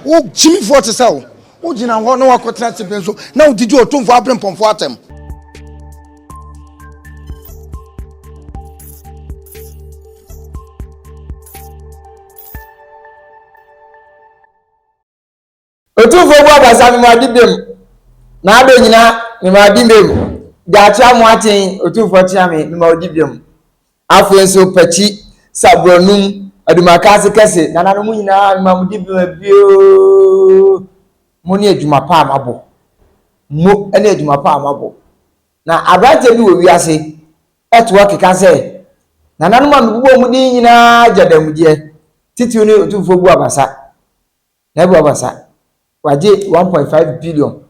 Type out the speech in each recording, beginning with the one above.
Wo gyimifoɔ te sɛ wo, wogyina hɔ na woakɔtena sipɛn so na wodidi Otumfoɔ aberempɔnfoɔ atɛm. Otumfoɔ bu abasa mema ɔde bem, n'adɔ nyina mema ɔde bem, Gyaakye Amoaten Otumfoɔ kyea me mema ɔde bem. Afei nso Pakyi, Saborɔnum, Adumakase kɛse, nananom nyinaa mema mo di bem abioo. Mo ne adwuma pa a moabɔ. Mo ne adwuma pa a moabɔ. Na aberanteɛ bi wɔ wiase ɛtoɔ keka sɛ, nananom a mebobɔ wɔn din nyinaa gya danmudeɛ, titiriw ne Otumfoɔ bu abasa. Na ebu abasa. Wagye 1.5 billion.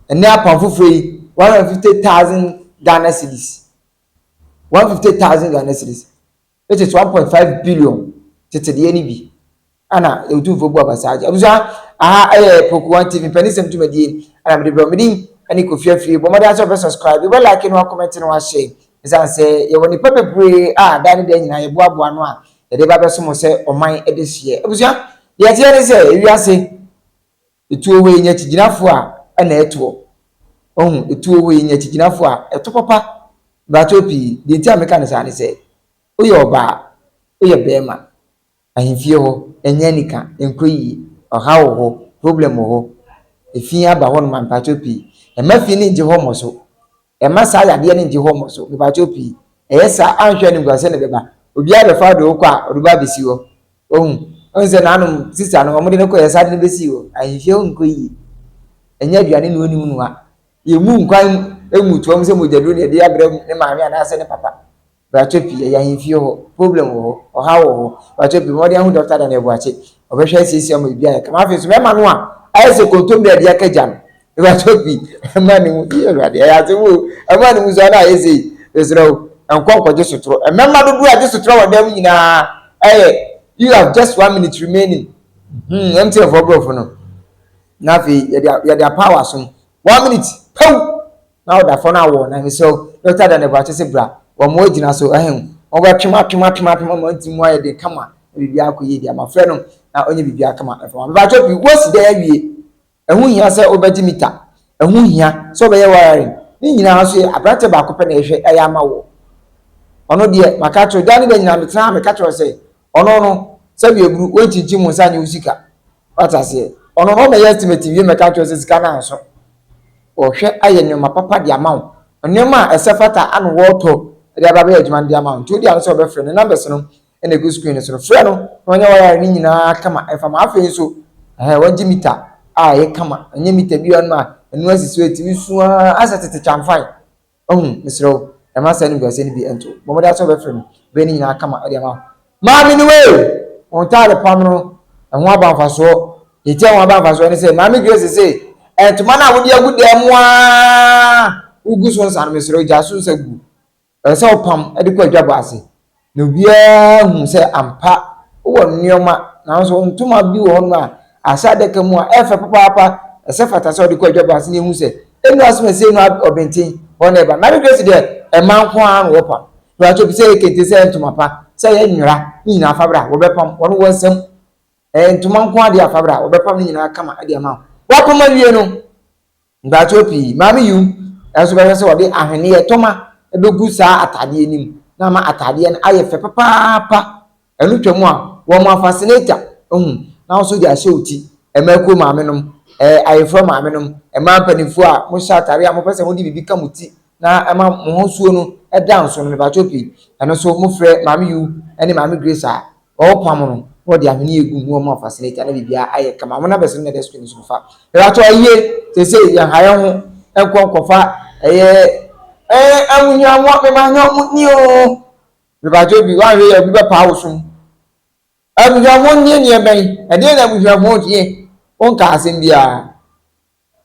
Ɛnɛ apam foforɔ yi 150,000 Ghana cedis. 150,000 Ghana cedis which is 1.5 billion tete deɛ no bi. Ana Otumfoɔ bu abasa agye. Abusua aha ɛyɛ Poku One TV mpanisɛm dwumadie ɛna mede brɛ mede ɛne Kofi Afie. Bɔ mmɔden sɛ wobɛ subscribe, wobɛ like na wakɔmɛnte na wahyɛ. Ɛsiane sɛ yɛwɔ nnipa bebree a daa ne daa nyinaa yɛboaboa ano a yɛde ba bɛsom sɛ ɔman de hyeɛ. Abusua, deɛ ɛteɛ ne sɛ ewiase etuo hɔ yi nya akyigyinafoɔ a ɛna ɛtoɔ. Ɔhu etuo hɔ yi nya akyigyinafoɔ a ɛto papa bratoɔ pii. Deɛ nti a meka no saa ne sɛ woyɛ ɔbaa, woyɛ bɛrima, ahemfie hɔ ɛnyɛ anika, ɛnkɔ yie, ɔhaw wɔ hɔ, problem wɔ hɔ, efi aba hɔ nom a mpakyɛw pii. Ɛmma fi no ngye hɔ mmɔ so. Ɛmma saa yadeɛ no ngye hɔ mmɔ so. Mepakyɛw pii. Ɛyɛ saa anhwɛ animguaseɛ na ɛbɛba. Obiara bɛfa wode wo kɔ a, ɔde wo ba abɛsi hɔ. Wahu? Wahu sɛ nanom sista no, wɔde no kɔeɛ saa de no bɛsii hɔ. Ahemfie hɔ nkɔ yie. Ɛnyɛ aduane na ɔnim noa. Yɛmmu nkwan ngu toa mu sɛ mogyaduro na yɛde abrɛ ne maame anaasɛ ne papa. Bratwɛ pii, ɛyɛ ahemfie hɔ, problem wɔ hɔ, ɔhaw wɔ hɔ. Bratwɛ pii, mmɔden ahu Dɔkta Daniel Boakye, ɔbɛhwɛ asiesie ama biribi ayɛ kama. Afei nso, mmarima no a ayɛ sɛ kontommire a yɛde aka gya no, bratwɛ pii, ɛma ne mu, yie Awurade, ɛyɛ asɛm o, ɛma ne mu so ana ayɛ sei, mesrɛ wo, nkɔ nkɔgye sotorɔ. Mmarima dodoɔ a gye sotorɔ wɔ dan mu nyinaa ɛyɛ, you have just one minute remaining. Hmm, MTN foɔ borɔfo no. Na afei, yɛde yɛde apaw asom. One minute, pew! Na ɔda fam na awɔ na mesrɛ wo Dɔkta Daniel Boakye se bra wɔn agyina so ɛhe wɔn bɛtwem atwem atwem atwem ama nti mu ayɛ den kama na biribiara akɔ yie de ama frɛ no na ɔnyɛ biribiara kama ɛfa ma mebakyɛ pii wosi dɛn awie ɛho hia sɛ wobɛgye mita ɛho hia sɛ wobɛyɛ wiring ne nyinaa nso yɛ aberanteɛ baako pɛ na ɛhwɛ ɛyɛ ama wɔ ɔno deɛ maka kyerɛ da ne da nyinaa metena ha meka kyerɛ sɛ ɔno no sɛbi eburu wɔnkyinkyim wo nsa nyɛ wo sika wate aseɛ ɔno no ɔmɛyɛ estimate wie mɛka kyerɛ sɛ sika no anso Wɔhwɛ ayɛ nneɛma papa de ama wo. Nneɛma a ɛsɛ fata ana wɔretɔ de aba abɛyɛ adwuma no de ama wo. Nti wode ano sɛ wɔbɛfrɛ no. Numbers no na ɛgu screen no so no. Frɛ no na ɔnyɛ wire no nyinaa kama ɛmfa ma. Afei nso, ɛhɛ, wɔgye mita a ɛyɛ kama. Ɛnyɛ mita bi a ɔnom a ɛno asi so ɛtumi su ara asɛ tete kyamfae. Wahu, mesrɛ wo, mma saa animguaseɛ no bi nto wo. Bɔ mmɔden ara sɛ wobɛfrɛ no, bɛyɛ ne nyinaa kama de ama wo. Maame no wei! Wo ntaade pam no, ɛho aba mfasoɔ. Deɛ ɛti a ɛho aba mfasoɔ ne sɛ, Maame Grace se, ntoma no a wode agu dan mu ara wogu so nsa no, mesrɛ wo, gyaa so nsa guo. Ɛsɛ sɛ wopam de kɔ adwabɔ ase na obiara hu sɛ ampa wowɔ nneɛma nanso ntoma bi wɔ hɔnom a ahyɛ adaka mu a ɛyɛ fɛ papaapa ɛsɛ fata sɛ ɔde kɔ adwabɔ ase na ehu sɛ enu asɛm ɛsɛ enu ɔbɛnten hɔ na ɛba. Mary Grace deɛ ɛma nko ara na wɔpam. Mepakyɛw bi sɛ ɛyɛ kente sɛ ɛyɛ ntoma pa sɛ ɛyɛ nwera ne nyinaa fa bra wɔbɛpam wɔn wɔ nsam. Ɛyɛ ntoma nko ara deɛ afa bra wɔbɛpam ne nyinaa kama de ama wo. Wɔapam awie no Mpakyɛw pii, Maame Yu nso bɛhwɛ sɛ ɔde ahweneɛ tɔma bɛgu saa ataadeɛ no mu na ama ataadeɛ no ayɛ fɛ papaapa. Ɛno twa mu a, wɔn afasinata hu na wo nso de ahyɛ wo ti. Mmaa kuo maame nom, ɛɛ ayeforɔ maame nom, mmaa mpanimfoɔ a mohyɛ ataadeɛ a mopɛ sɛ mode biribi ka mo ti na ɛma mo ho suo no da nso no, mepakyɛw pii, ɛno nso mofrɛ Maame Yu ne Maame Grace a, Wɔpam no na wɔde ahweneɛ gu mu na wɔma fascinator na biribiara ayɛ kama. Wɔn abɛsɛ no na ɛda screen no so no fa. Ɛbɛtɔ ayie seesei yɛn ha yɛn ho nkɔ nkɔfa ɛyɛ ɛɛ amunyamɔ mema nyɛ ɔmo ni o. Mebatɔ bi wanhwɛ yɛ obi bɛpaa wo som. Abusuafoɔ nie neɛ bɛn ɛdeɛn na abusuafoɔ nie wonka asɛm biara.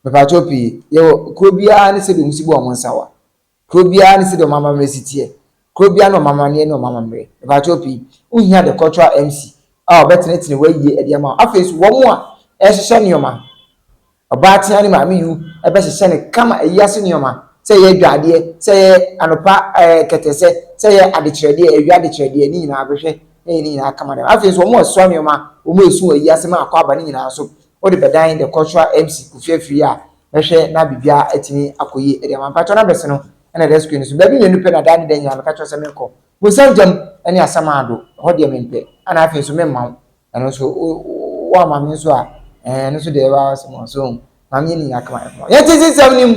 Mepakyɛw pii, yɛwɔ kuro biara ne sɛdeɛ wɔn si bɔ wɔn nsawa. Kuro biara ne sɛdeɛ wɔn amammerɛ si teɛ. Kuro biara ne wɔn amanneɛ ne wɔn amammerɛ. Mepakyɛw pii, wohia the cultural MC a ɔbɛtenetene w'ayie de ama wo. Afei nso wɔn a ɛrehyehyɛ nneɛma, ɔbaatea ne maame yu bɛhyehyɛ no kama ayi ase nneɛma, sɛ ɛyɛ adwadeɛ, sɛ ɛyɛ anɔpa ɛɛ kɛtɛsɛ, sɛ ɛyɛ adekyerɛdeɛ, awia adekyerɛdeɛ, ne nyinaa bɛhwɛ. na yɛ ne nyinaa kama dɛm. Afei nso wɔn a ɛsoa nneɛma, wɔn a ɛsu ayi ase ma akɔ aba ne nyinaa nso, wode bɛdan The Cultural MC Kofi Afriyie a, mɛhwɛ na biribiara atumi akɔ yie de ama. Mpakyɛw numbers no na ɛda screen no so. Baabi mmienu pɛ na daa ne da nyinaa meka kyerɛ wo sɛ menkɔ. Bonsam gyam ne Asamando, ɛhɔ deɛ mempɛ. Ɛna afei nso memma wo. Ɛno nso woama me nso a, ɛno nso deɛ ɛwɔ asɛm a so maame yɛ ne nyinaa kama ɛfama. Yɛnte nsɛm no mu.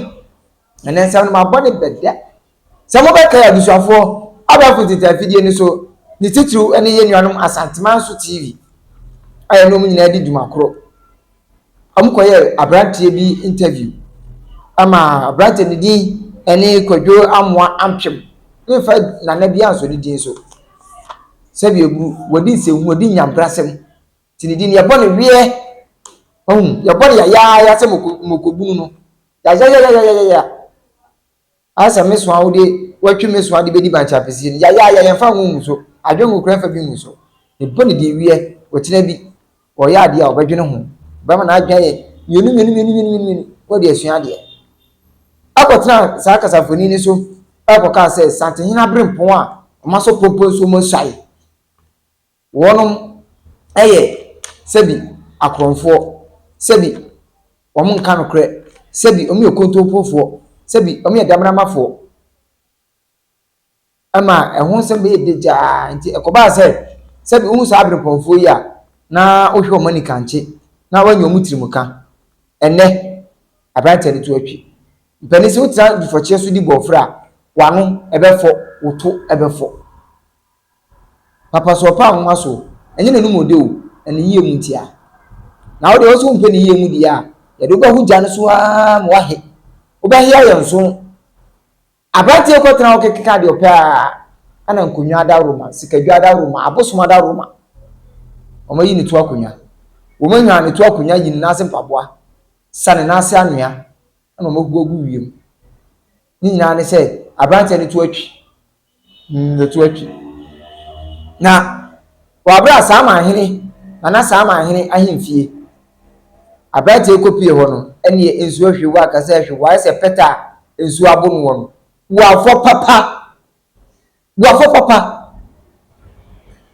Ɛnɛ nsɛm no mabɔ ne bɛdɛ. Sɛ mobɛkae abusuafoɔ abɛɛfo tete afidie no so, ne titiriw ne yɛn nuanom Asantemanso TV a yɛne wɔn nyinaa di dwuma koro. Wɔkɔyɛɛ aberanteɛ bi interview ama aberanteɛ no din ne Kwadwo Amoah Ampem. Memfa nana bi ansɔ ne din so. Sɛbi eburu, wɔdi nsɛnhu, wɔdi nyabrasɛm. Nti ne din yɛbɔ no weɛ. Ɔhu, yɛbɔ no yayaaya sɛ mokobunu no. Yayayayayaya. Ayɛ sɛ me soa wode watwi me soa de bɛdi bankye apɛsie no yayaaya yɛmfa ngo ngu so adwengo koraa mfa bi ngu so mebɔ ne din wiɛ ɔkyena bi ɔyɛ adeɛ a ɔbɛdwene ho ɔbɛma n'adwene ayɛ mmienu mmienu mmienu mmienu mmienu wɔde asua adeɛ akɔtena saa kasafoni no so ɛkɔkaa sɛ Santehene aberempɔn a ɔma so pompo nso ɔmo asuae Wɔnom yɛ sɛbi akorɔmfoɔ, sɛbi wɔn nka nokorɛ, sɛbi wɔn yɛ kontompofoɔ, sɛbi wɔn yɛ damanamafoɔ. Ɛma ɛho nsɛm bɛyɛ dagyaa nti ɛkɔbaa sɛ sɛbi wohu saa aberempɔnfoɔ yi a na wohwɛ wɔn anikankye na woanya wɔn tirim ka. Ɛnnɛ, aberanteɛ no to atwi. Mpanin sɛ wotena dufɔkyeɛ so di bɔɔfrɛ a, w'ano ɛbɛfɔ, wo to ɛbɛfɔ. Papa so ɔpɛ anwonwa so, ɛnyɛ n'anom ɔdɛ o, na ne yie mu ntia. Na wo deɛ wo nso wompɛ ne yie mu deɛ a, yɛde wo bɛho gya no so ara ma woahe. Wobɛhe ayɛ nso. Aberanteɛ kɔtena hɔ kekeka deɛ ɔpɛ ara, ɛna nkonnwa adaworoma, sikadwa adaworoma, abosom adaworoma. Wɔayi ne to akonnwa. Wɔanya ne to akonnwa yi ne nan ase mpaboa, sa ne nan ase anwea, ɛna wɔagu agu wiem. Ne nyinaa ne sɛ aberanteɛ no to atwi. Nnoto atwi. Na wɔ abere a Saamanhene, Nana Saamanhene ahemfie, aberanteɛ kɔpie hɔ no, ɛneɛ nsuo ahwie wo akasa ahwie wo ayɛ sɛ pɛtɛ a nsuo abo noɔ no. Boafoɔ papa, boafoɔ papa.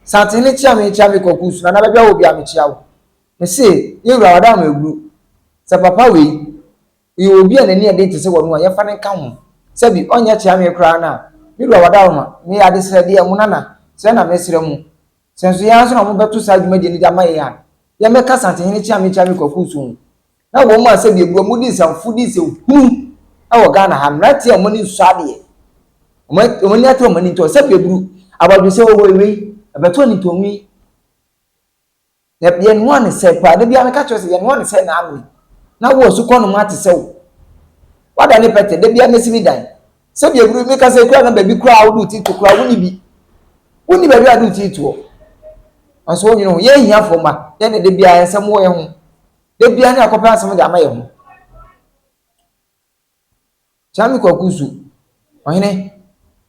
Santehene kyea me kyea me kɔkɔ su, Nana baabi a wɔ biara mekyea wo. Mese, yɛwura wada ama awuru. Sɛ papa wei, Ɔyɛ obi a n'ani yɛ den te sɛ wɔn a yɛmfa no nka ho. Sɛbi, ɔnyɛ kyeame koraa no a, me wura Wadaworoma, meyɛ adesrɛdeɛ, mo nana, srɛ na mesrɛ mo, sɛ nso yɛn ara nso na mobɛto saa dwumadie no de ama yɛn a, yɛmmɛka Santehene Kyeame Kyeame Kwaku nso ho. Na wɔn a sɛbi abu a wɔdi nsɛmfo di nsɛmhunu wɔ Ghana ha, mmeranteɛ a wɔn ani nsɔ adeɛ, wɔn ani ate wɔn ani ntɔ, sɛbi aburu, abɔdwesɛ wɔ hɔ wei, ɛbɛto anitɔnwi. Na yɛnoa ne sɛ paa. Da biara meka kyerɛ sɛ yɛnoa ne sɛ na amene. Na wo asukɔ nom ate sɛ wo. Wada ne pɛtɛ, da biara mɛsi me dan. Sɛ bi aburu meka sɛ kura na baabi koraa wode wo ti to koraa wonni bi. Wonni baabi a wode wo ti toɔ. Nso wonwene ho. Yɛn hiafoɔ mma, yɛn na da biara nsɛm wɔ yɛn ho. Da biara ne akɔpɛ asɛm de ama yɛn ho. Kyame Kwaku su, Ɔhene,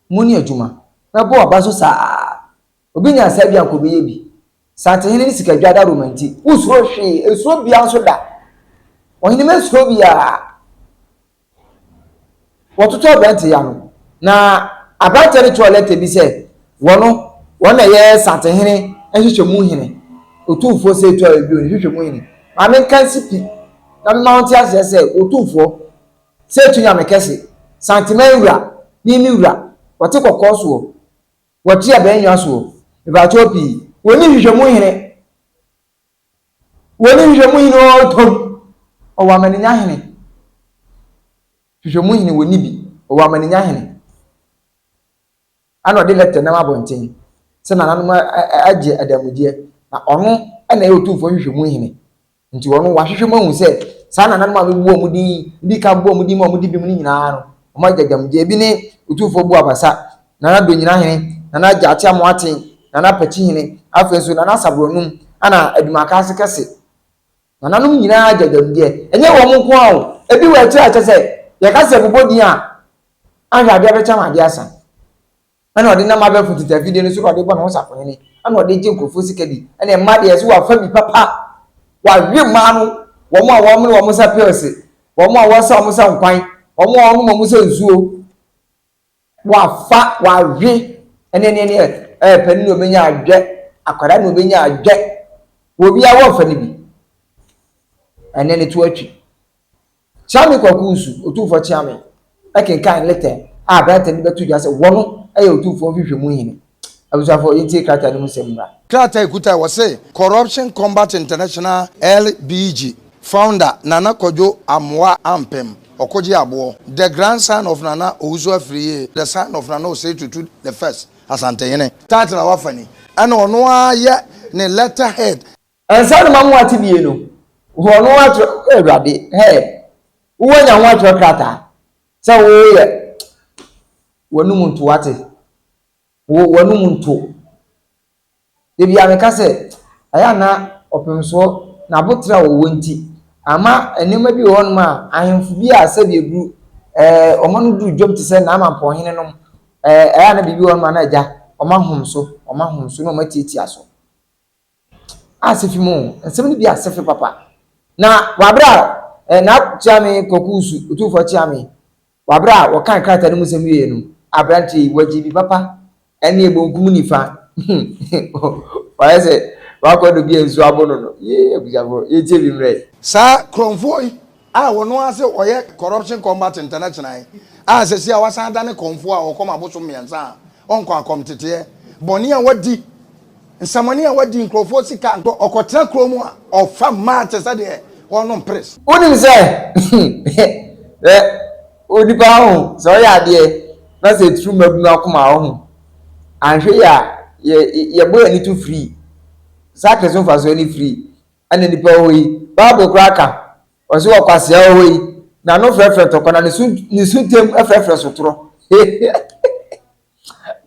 monni adwuma. Mɛbɔ w'aba so saa. Obi nya saa bi a anka ɔbɛyɛ bi. Santehene ne sikadwa dawuroma nti, wosuro hwee, nsuro biara nso da. Ɔhene mensuro biara. Wɔtoto aberante yi ano, na aberanteɛ no twerɛ lɛtɛ bi sɛ wɔno, wɔn na ɛyɛ Santehene nhwehwɛmu hene, Otumfoɔ Seetu a ɛbio ne hwehwɛmu hene. Ma menka nsi pi na mema wo nte aseɛ sɛ Otumfoɔ Seetu Nyame kɛse, Santeman wura, ne me wura, wɔte kɔkɔɔ soɔ, wɔte abɛnnwa soɔ, mepakyɛw pii, wɔnni nhwehwɛmu hene, wɔnni nhwehwɛmu hene oo tom, ɔwɔ amaninya hene, hwehwɛmu hene wɔnni bi, ɔwɔ amaninya hene. Ɛna ɔde lɛtɛ nam abɔnten sɛ nananom agye adanmudeɛ, na ɔno na ɛyɛ Otumfoɔ nhwehwɛmu hene. Nti ɔno wahwehwɛ mu ahu sɛ saa nananom a mebu wɔn din yi, medi kan bɔ wɔn din ma wɔdi bem no nyinaa no, wɔagye adanmudeɛ. Ebi ne Otumfoɔ Buabasa, Nana Donyinahene, Nana Gyakye Amoaten, Nana Pakyihene, afei nso Nana Saborɔnum, ɛna Adumakase Kɛse. Nananom nyinaa gye adanmudeɛ. Ɛnyɛ wɔn nko ara o, ebi wɔ akyire a kyɛ sɛ yɛka sɛ bobɔ din a, ahwɛ adeɛ bɛkyɛ ama adeɛ asa. Ɛna ɔde nam abɛɛfo tete afidie no so na ɔde bɔ ne ho safohene, ɛna ɔde gye nkurɔfoɔ sika di, ɛna mma deɛ ɛso wafa bi papa, wawe mmaa no, wɔn a wɔmene wɔn sɛ pills, wɔn a wɔsa wɔn sɛ nkwan, wɔn a wɔnom wɔn sɛ nsuo. Wafa, wawe, ɛne ɛne ɛne ɛɛ panin na ɔbɛnya adwɛ. Akwadaa na ɔbɛnya adwɛ. Wɔ obiara wɔmfa no bi. Ɛnɛ ne to atwi. Kyeame Kwaku Nsu, Otumfoɔ Kyeame, kenkan lɛtɛ a aberante no de bɛto dwa sɛ wɔno yɛ Otumfoɔ Nhwehwɛmu Hene. Abusuafoɔ, yɛntie krataa no mu nsɛm mmra. Krataa a ɛkuta wɔse Corruption Combat International LBG founder Nana Kwadwo Amoah Ampem Ɔkogye Aboɔ, the grandson of Nana Owusu Afriyie, the son of Nana Osei Tutu the first, Asantehene. Title a wafa ni, ɛna ɔno ara yɛ ne letterhead. Ansa na mamu ate bie no, wɔn atwerɛ, Awurade, hɛ, wowɔ nya ho atwerɛ krataa sɛ woyɛ w'anum nto wate, wo w'anum nto. Ebi a meka sɛ, ɛyɛ ana ɔpemsoɔ n'abotrɛ a wɔwɔ nti, ama nneɛma bi wɔ hɔnom a ahemfo bi a sɛbi eburu ɛɛ wɔn ano duru dwam te sɛ n'amampɔnhene nom ɛɛ ɛyɛ ana biribi wɔ hɔnom a na agya wɔn ahom so, wɔn ahom so na wɔn atiatia so. Ase fi mu, nsɛm no bi ase fi papa. Na wabere a eh, na Kyeame Kwaku Nsu, Otumfoɔ Kyeame, wabere a wɔkan krataa no mu nsɛm wieɛ no, aberanteɛ yi, wagye bi papa ɛne ebonkum nifa. Wayɛ sɛ wakɔ do bi a nsuo abo no no. Yee, abusuafoɔ, yɛntie bi mmerɛ yi. Saa korɔmfoɔ yi a ɔno ara se ɔyɛ Corruption Combat International yi a sɛsi a wasan adane kɔmfoɔ a ɔkɔm abosom mmiɛnsa a ɔnkɔ akɔmteteɛ, bɔne a wadi, nsɛmɔne a wadi, nkurɔfoɔ sika, ɔkɔtena kuro mu a ɔfa mmaa te sɛ deɛ ɔrenom pres. Wonim sɛ ɛ onipa ho sɛ ɔyɛ adeɛ na sɛ ɛturu mmabunu akoma a ɔho anhwɛ yi a yɛ yɛbɔ yɛn ani to firi saa kɛse mfasoɔ ne firi ɛna nipa wɔ hɔ yi bible koraa ka ɔsɛ wɔ kwasea wɔ hɔ yi n'ano frɛfrɛ ntɔkwa na ne su ne su ntɛm frɛfrɛ sotorɔ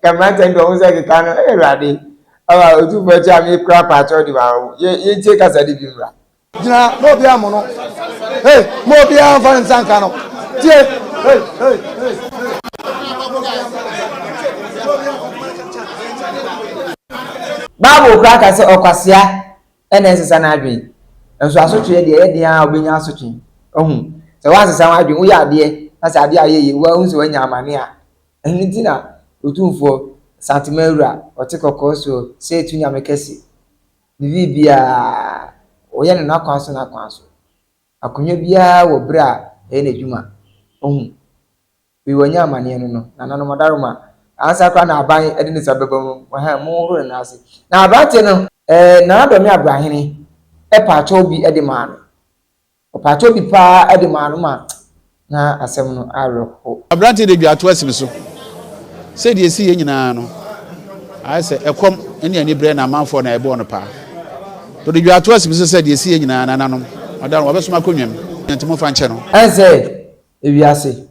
ka mmeranteɛ no deɛ ɔmo sɛ keka no ɛyɛ awurade ama otumfoɔ akyi a mekura paakyɛw de ma wo yɛ yɛntie kasa de bi mmra. Gyina ma obiara mmo no. Hey, ma obiara mfa ne nsa nka no. Tie! Hey, hey, hey. Bible koraa ka sɛ ɔkwasea na ɛnsesa n'adwene. Nso asotweɛ deɛ ɛyɛ den ara wobɛnya asotwe. Wahu? Sɛ woansesa w'adwene, woyɛ adeɛ na sɛ adeɛ a woyɛ yie, woahu sɛ woanya amane a, ɛno nti na Otumfoɔ, Santema Awura, ɔte kɔkɔɔ soɔ, sɛ ɛtu Nyame kɛse, ne biribiara, ɔyɛ no n'akwan so n'akwan so. Akonnwa biara wɔ berɛ a ɛyɛ n'adwuma. Wahu? Wei wanya amaneɛ no no, nananom adaworoma, ansa koraa na aban de ne nsa bɛba mu, ɛhɛn, monhohoro ne nan ase. Na aberanteɛ no, ɛɛ, Nana Dɔme Abrahene paa kyɛw bi de maa no. Ɔpaa kyɛw bi paa de maa no ma na asɛm no awerɛho. Aberanteɛ de dwa ato asi me so. Sɛ deɛ ɛsi yɛ nyinaa no, ayɛ sɛ ɛkɔm ne aniberɛ na amanfoɔ na ɛbɔɔ no paa. Ɔde dwa ato asi me so sɛ deɛ ɛsi yɛ nyinaa, nananom, ɔda no, wɔbɛsom akonnwa mu, enti momfa nkyɛ no. Ɛnsɛ Ewiase,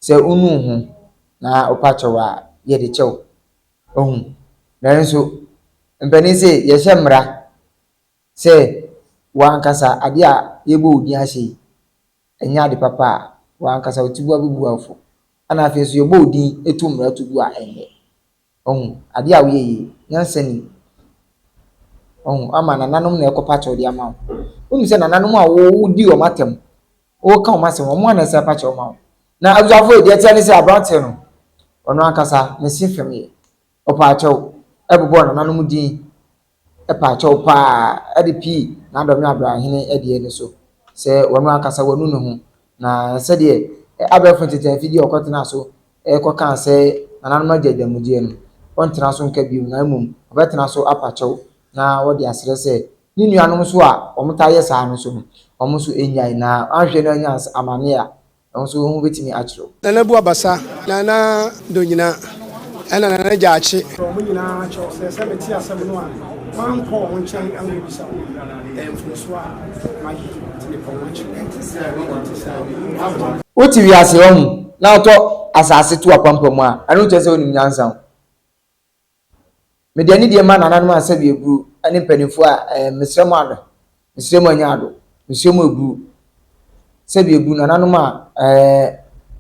sɛ wonu wo ho na wopa kyɛw a, yɛde kyɛ wo. Wahu? Nanso, mpanin se yɛhyɛ mmara sɛ w'ankasa adeɛ a yɛbɔ wo din ahyɛ yi, ɛnyɛ ade papa a, w'ankasa wo tiboa bɛbu wo fɔ. Ɛna afei nso yɛbɔ wo din to mmara to gu a, ɛnyɛ. Wahu? Adeɛ a woyɛ yi, nyansa nnim. Wahu? Ama nananom na ɛkɔpa kyɛw de ama wo. Wonim sɛ nananom a wodi wɔn atɛm, woka wɔn asɛm, wɔn a na ɛsɛ pa kyɛw ma wo. Na abusuafo yi, deɛ ɛteɛ ne sɛ aberanteɛ no, ɔno ankasa ne se fam yɛ. Ɔpaa kyɛw, ɛbobɔɔ nananom din, ɛpaa kyɛw paa, ɛde pii n'adɔm ne abrahene deɛ no so sɛ ɔno ankasa wanu ne ho. Na sɛdeɛ abɛɛfo ntete afidie a ɔkɔtenaa so rekɔkaa sɛ nananom agye adanmudeɛ no, ɔrentena so nka bio na mmom ɔbɛtena so apa kyɛw na wɔde asrɛ sɛ ne nuanom nso a wɔtaa yɛ saa no nso no, wɔn nso nnyae na anhwɛ no anya amane a, wɔn nso ho bɛtumi akyere wɔn. Nana Buabasa, Nana Donyina, ɛna Nana Gyaakye. Wɔn nyinaa kyɛw sɛ sɛ mete asɛm no a, mankɔ wɔn nkyɛn ankɔbisa wɔn. Ɛyɛ mfomsoɔ a mayɛ nti mepɛ wɔn akyɛw. Ɛnte saa. Wote wiase wahu na wotɔ asase to apampam a, ɛno nkyerɛ sɛ wonim nyansa o. Mede anidie ma nananom a sɛbi aburu ne mpanimfoɔ a eh, mesrɛ mo ado, mesrɛ mo anya ado, mesrɛ mo aburu. Sɛbi aburu nananom a eh,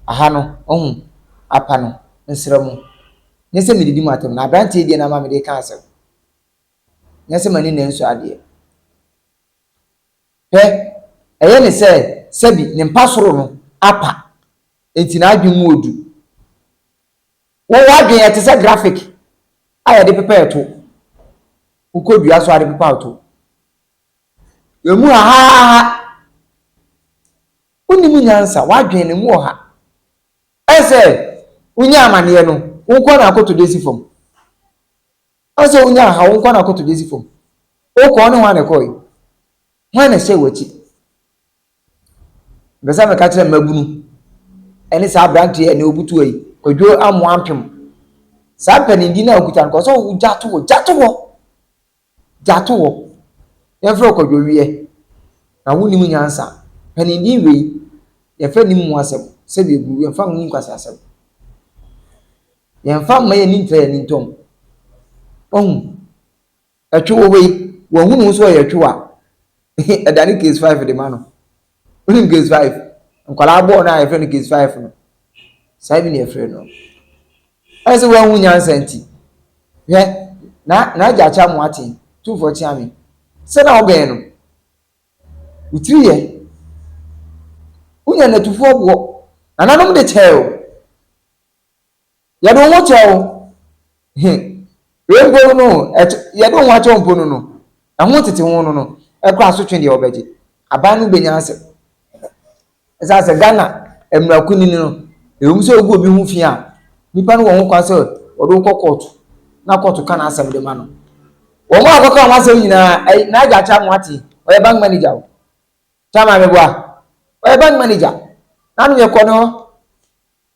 aha no, wahu, apa no, mesrɛ mo. Nyɛ sɛ medidi mo atɛm, na aberanteɛ deɛ na ama mede ka asɛm. Nyɛ sɛ m'ani na nsɔ adeɛ. Hwɛ, ɛyɛ ne sɛ sɛbi ne mpa soro no apa, enti n'adwene mu odu. Wo w'adwene ɛte sɛ graphic a yɛde pepa ɛto. Wokɔ dua so ade pepa to. Emu hahaaha. Wonim nyansa, w'adwene no mu wɔ ha. Ɛsɛ wonya amaneɛ no, wo nko na akɔtɔ de si fam. Ɛsɛ wonya aha, wo nko na akɔtɔ de si fam. Wokɔ ne hwan na ɛkɔe? Hwan na ɛhyɛ w'akyi? Mepɛ sɛ meka kyerɛ mmabunu ɛne saa aberanteɛ ɛne obutu yi, Kwadwo Amoah Mpem. Saa mpanindi no a okuta no, kɔ sɛ wogya to hɔ, gya to hɔ, gya to hɔ. Yɛmfrɛ wo Kwadwo Wiɛ, na wonim nyansa. Mpanindi wei, yɛmfa nim mu asɛm, sɛbi egu, yɛmfa nni nkwasi asɛm. Yɛmfa mma yɛn ani ntra yɛn ani ntɔm. Ɔhu, ɛtwe wɔ hɔ yi, wɔhunu nso ɔyɛ twe a, ɛdane case 5 de ma no. Wonim case 5? Nkwadaa bɔɔl no a yɛfrɛ no case 5 no. Saa bi na yɛfrɛ no. Ɛyɛ sɛ wɔahu nyansa nti. Hwɛ, na n'agya akyɛ amoaten, tumfoɔ kyea me. Sɛ na ɔbɛn no, wo tiri yɛ. Wonya nnatufoɔ boɔ. Nananom de kyɛɛ o. Yɛde wo ho kyɛ wo. Wei mpo no, yɛde wo ho akyɛ wo mpo no no, ɛho tete ho no no, ɛkora asotwe deɛ wɔbɛgye. Aban no bɛnya asɛm. Ɛsiane sɛ Ghana mmarakunini no, ɛwom sɛ ogu obi ho fi a, nipa no wɔ ho kwan sɛ wɔde wo kɔ kɔɔto na kɔɔto ka n'asɛm de ma no. Wɔn a wɔkɔka wɔn asɛm nyinaa, ɛyi n'agya akyɛ amoate, ɔyɛ bank manager o. Kyɛ maame boa, ɔyɛ bank manager. N'ano yɛ kɔ ne hɔ.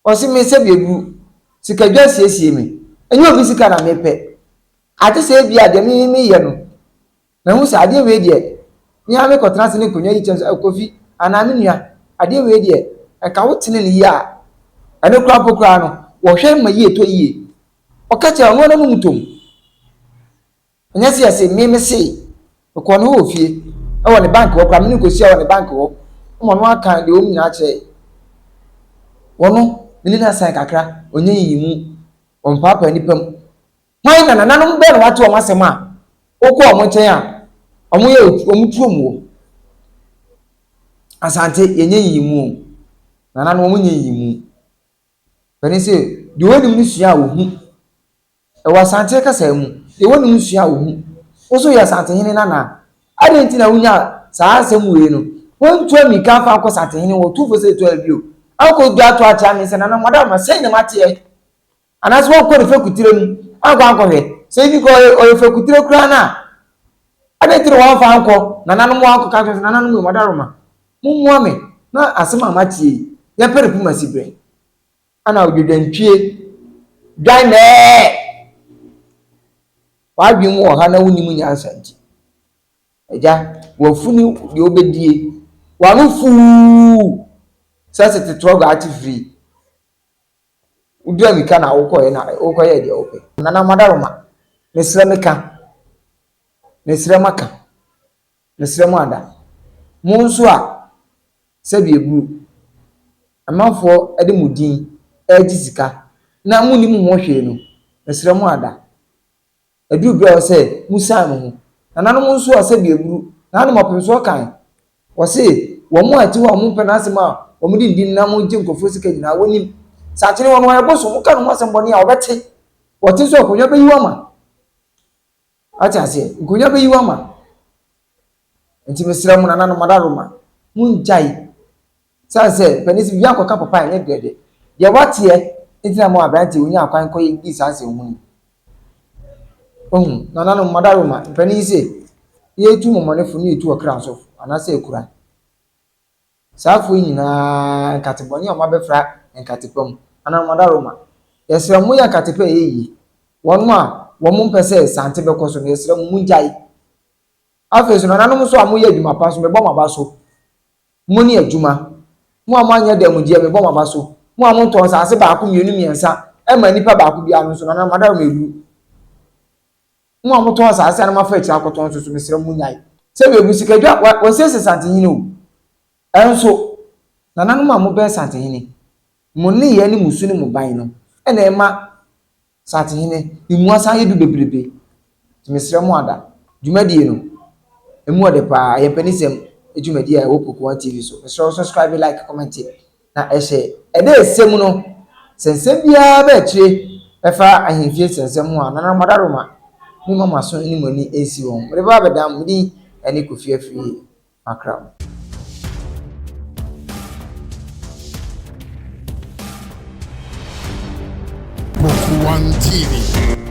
Ɔsi me sɛ bieburu, sikadwa siesie me. Ɛnyɛ obi sika na mepɛ. Ate sɛ ebi a deɛ me meyɛ no, mahu sɛ adeɛ wei deɛ, me ara mekɔtena ase ne nkonnwa yi kyɛm sɛ Kofi anaa me nua, adeɛ wei deɛ, nka wotene ne yie a, ɛno koraa mpo koraa no, wɔhwɛ ma yie tɔ yie. Ɔka kyerɛ ɔno ara no tom. Ɛnyɛ sɛ yɛse me me se, mekɔɔ ne hɔ wɔ fie, ɛwɔ ne bank hɔ koraa, me ne nkɔhyia wɔ ne bank hɔ, ma ɔno aka deɛ wɔn nyinaa kyerɛ. Wɔno, me ne no asan kakra, ɔnyɛ yiyi mu, ɔmpaapaa nipa mu. Hwan na nananom bɛn na wate wɔn asɛm a, wokɔ wɔn nkyɛn a, wɔn yɛ wɔn tuo mu wɔ. Asante, yɛnyɛ yiyi mu o. Nananom wɔn nyɛ yiyi mu. Panin sɛ, deɛ wɔnim no sua a wɔhu. Ɛwɔ Asante kasa mu, deɛ wɔnim sua a wɔhu. Wo nso yɛ Asantehene nana. Adɛn nti na wonya saa asɛm wei no? Wɔntu ammirika afa akɔ Asantehene hɔ, ɔtumfoɔ sɛ ɛtu abio. Akɔ dwa ato akyea me sɛ nana mɔda ma sɛn na mateɛ. Anaasɛ wɔnkɔ ne fekutire mu ankɔ ankɔhwɛ. Sɛ ebi kɔ ɔyɛ fekutire koraa no a, adɛn nti na wɔamfa ankɔ nananom ankɔka kyerɛ sɛ nananom yɛ mɔdaroma. Mommoa me na asɛm a mateɛ yi, yɛmpɛ ne poma si berɛ. Ana odwodwantwie dwan mɛɛ. W'adwene mu wɔ ha na wonim nyansa nti. Agya, wafunu deɛ wobɛdie. W'ano fuu sɛ tete torɔgo ate firi. Wodua mmirika na wokɔɛ na wokɔyɛɛ deɛ wopɛ. Nana Madaroma, mesrɛ meka. Mesrɛ maka. Mesrɛ mo ada. Mo nso a sɛbi eburu, amanfoɔ de mo din regye sika na monnim ho hwee no, mesrɛ mo ada. Aduru berɛ a ɛwɔ sɛ mosiane mo ho. Nananom nso a sɛbi eburu, nanom ɔpemsoɔ kan, wɔse wɔn a ɛte hɔ a wɔmpɛ n'asɛm a wɔde ndi nam gye nkurɔfoɔ sika nyinaa wɔnim. Sɛ akyene wɔn wɔyɛ bosom, woka ne ho asɛm bɔne a wɔbɛte. Wɔte nso akonnwa bɛyi wo ama. Ate aseɛ, nkonnwa bɛyi wo ama. Nti mesrɛ mo nananom adaroma, mongyae. Sane sɛ panin sɛ biribi ankɔka papa a ɛnyɛ dɛdɛ. Deɛ wateɛ nti na mo aberanteɛ wonya akwan kɔ di saa nsɛm hunu. Ohu, nananom adaroma, mpanin sɛ yɛtu mɔmɔnefo ne yɛtu ɔkra nsɔfo anaasɛ akura. Saa afoɔ yi nyinaa nkate bɔne a wɔabɛfra nkate pa mu. Nananom adaroma, yɛsrɛ mo yɛ nkate pa a ɛyɛ yie. Wɔn a wɔn mpɛ sɛ sante bɛkɔ so no, yɛsrɛ mo mongyae. Afei nso nananom nso a moyɛ adwuma pa nso mebɔ mo aba so. Mo ne adwuma. Mo a moanyɛ dɛmgyeɛ mebɔ mo aba so. Mo a montɔn nsase baako mmienu mmiɛnsa ɛma nnipa baako biara no nso nananom adaroma ewuru. Mo a motɔn asase a na moafa akyire akɔtɔn nso so mesrɛ mo monyae. Sɛ baabu sikadwa wɔnsiesie santehene o. Ɛnso nananom a mobɛn santehene, mo nneyɛɛ ne mo su ne mo ban no ɛna ɛma santehene emu asan yɛ du bebrebe. Nti mesrɛ mo ada. Dwumadie no, emu ɔdɛ paa. Ɛyɛ mpanisɛm dwumadie a ɛwɔ Poku One TV so. Mesrɛ wo subscribe, like, comment na ɛhyɛ. Ɛda ɛsɛ mu no, sɛ nsɛm biara bɛ akyire ɛfa ahemfie nsɛnsɛm ho a, Nana Madaroma, Momma mo aso ne mo ani nsi wɔn. Mede bɛba abɛdan mo. Me din ne Kofi Afriyie. Makra mo. Book One TV.